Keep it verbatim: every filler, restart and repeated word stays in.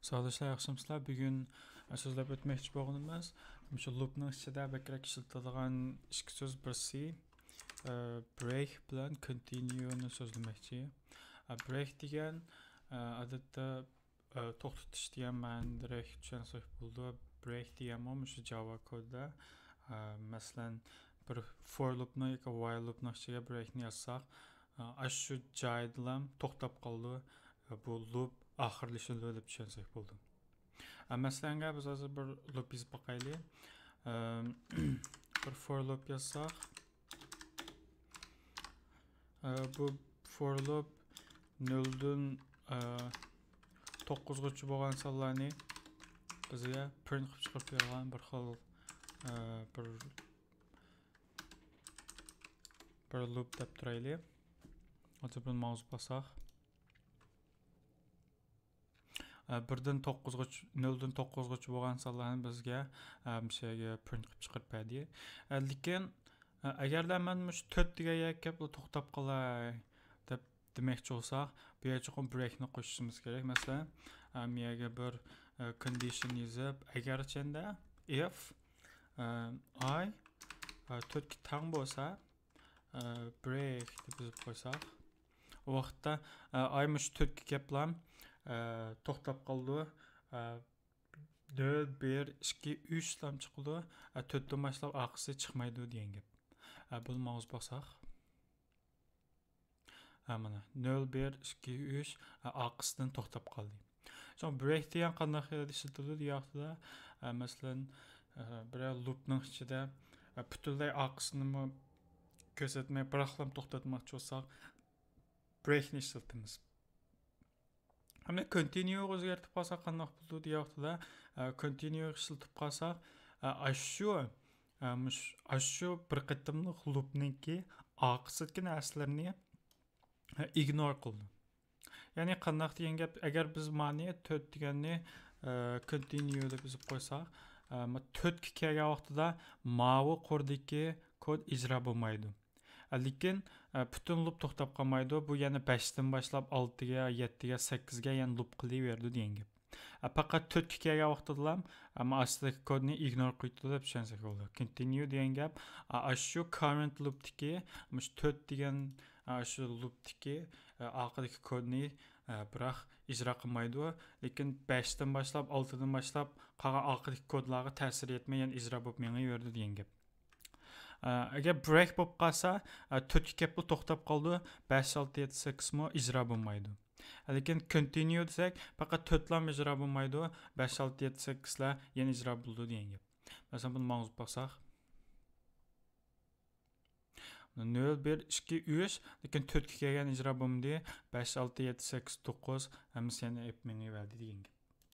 ساغلىشلار، ياخشىمۇسىلەر؟ بۈگۈن سۆزلەپ ئۆتمەكچى بولغىنىمىز، مۇشۇ لوپنىڭ ئىچىدە بەكرەك ئىشلىتىلىدىغان ئىككى سۆز، بىرسى، ئە، برېك بىلەن كونتىنيۇنى سۆزلىمەكچى. ئە، برېك دېگەن، ئە، ئادەتتە، ئە، توختىتىش دېگەن مەنىدىرەك چۈشەنسەك بولىدۇ. برېك دېگەنمۇ مۇشۇ جاۋا كوددا، ئە، مەسىلەن، بىر فور لوپنىڭ ياكى ۋايل لوپنىڭ ئىچىگە برېكنى يازساق، ئە، ئاشۇ جايدىلا توختاپ قالىدۇ. ئە، بۇ لوپ ئاخىرلىشىدۇ دەپ چۈشەنسەك بولىدۇ. ئە، مەسىلەنگە بىز ھازىر بىر لوپ يېزىپ باقايلى. ئەم، بىر فور لوپ يازساق، ئە، بۇ فور لوپ نۆلدىن، ئە، توققۇزغىچە بولغان سانلارنى بىزگە پرىنت قىلىپ چىقىرىپ بېرىدىغان بىر خىل، ئە، بىر، بىر لوپ دەپ تۇرايلى. ھازىر بۇنى ماۋس باسساق. ئە، بىردىن توققۇزغىچە، نۆلدىن توققۇزغىچە بولغان سانلارنى بىزگە، ئە، مۇشۇ يەرگە پرىنت قىلىپ چىقىرىپ بەردى. ئە، لېكىن، ئە، ئەگەردە مەن مۇشۇ تۆت دېگەن يەرگە كەپلا توختاپ قالاي دەپ دېمەكچى بولساق، بۇ يەرگە چوقۇم برېكنى قوشۇشىمىز كېرەك. مەسىلەن، ئە، بۇ يەرگە بىر، ئە، كوندىشن يېزىپ، ئەگەرچەندە، ئىف، ئە، ئاي، ئە، تۆتكە تەڭ بولسا، ئە، برېك دەپ يېزىپ قويساق، ئۇ ۋاقىتتا، ئە، ئاي مۇشۇ تۆتكە كەپلا، ئە، توختاپ قالىدۇ. ئە، نۆل، بىر، ئىككى، ئۈچ لام چىقىدۇ. ئە، تۆتتىن باشلاپ ئارقىسى چىقمايدۇ دېگەن گەپ. ئە، بۇنى ماۋس باسساق. ئە، مانا، نۆل، بىر، ئىككى، ئۈچ، ئە، ئارقىسىدىن توختاپ قالدى. شۇڭا برېك دېگەن قانداق يەردە ئىشلىتىلىدۇ دېگەن ۋاقتىدا، ئە، مەسىلەن، ئە، بىرەر لوپنىڭ ئىچىدە، ئە، پۈتۈنلەي ئارقىسىنىمۇ كۆرسەتمەي، بىراقلا توختاتماقچى بولساق، برېكنى ئىشلىتىمىز. ئەمدى كونتىنيۇغا ئۆزگەرتىپ قالساق قانداق بولىدۇ دېگەن ۋاقتىدا، ئە، كونتىنيۇ ئىشلىتىپ قالساق، ئە، ئاشۇ، ئە، مۇش-، ئاشۇ بىر قېتىملىق لوپنىڭكى ئارقىسىدىكى نەرسىلەرنى، ئە، ئىگنور قىلىدۇ. يەنى قانداق دېگەن گەپ، ئەگەر بىز مانى تۆت دېگەننى، ئە، كونتىنيۇ دەپ يېزىپ قويساق، ئە، ما-، تۆتكە كەلگەن ۋاقتىدا ماۋۇ قۇردىكى كود ئىجرا بولمايدۇ. لېكىن، ئە، پۈتۈن لوپ توختاپ قالمايدۇ. بۇ يەنە بەشتىن باشلاپ ئالتىگە، يەتتىگە، سەككىزگە يەنە لوپ قىلىۋېرىدۇ دېگەن گەپ. ئە، پەقەت تۆتكە كەلگەن ۋاقتىدىلا، ئەمما ئاستىدىكى كودنى ئىگنور قىلىۋېتىدۇ دەپ چۈشەنسەك بولىدۇ. كونتىنيۇ دېگەن گەپ، ئە، ئاشۇ كاررېنت لوپتىكى، مۇشۇ تۆت دېگەن، ئە، ئاشۇ لوپتىكى، ئە، ئارقىدىكى كودنى، ئە، بىراق ئىجرا قىلمايدۇ. لېكىن بەشتىن باشلاپ، ئالتىدىن باشلاپ قالغان ئارقىدىكى كودلارغا تەسىر يەتمەي يەنە ئىجرا بولۇپ مېڭىۋېرىدۇ دېگەن گەپ. ئە، ئەگەر برېك بولۇپ قالسا، ئە، تۆتكە كەپلا توختاپ قالىدۇ، بەش، ئالتە، يەتتە، سەككىزمۇ ئىجرا بولمايدۇ. لېكىن كونتىنيۇ دېسەك، پەقەت تۆتلام ئىجرا بولمايدۇ، بەش، ئالتە، يەتتە، سەككىزلەر يەنە ئىجرا بولىدۇ دېگەن گەپ. مەسىلەن، بۇنى ماڭزىپ باقساق. نۆل، بىر، ئىككى، ئۈچ، لېكىن تۆتكە كەلگەن ئىجرا بولمىدى، بەش، ئالتە، يەتتە، سەككىز، توققۇز، ھەممىسى يەنە ئېپ مېڭىۋەردى دېگەن گەپ.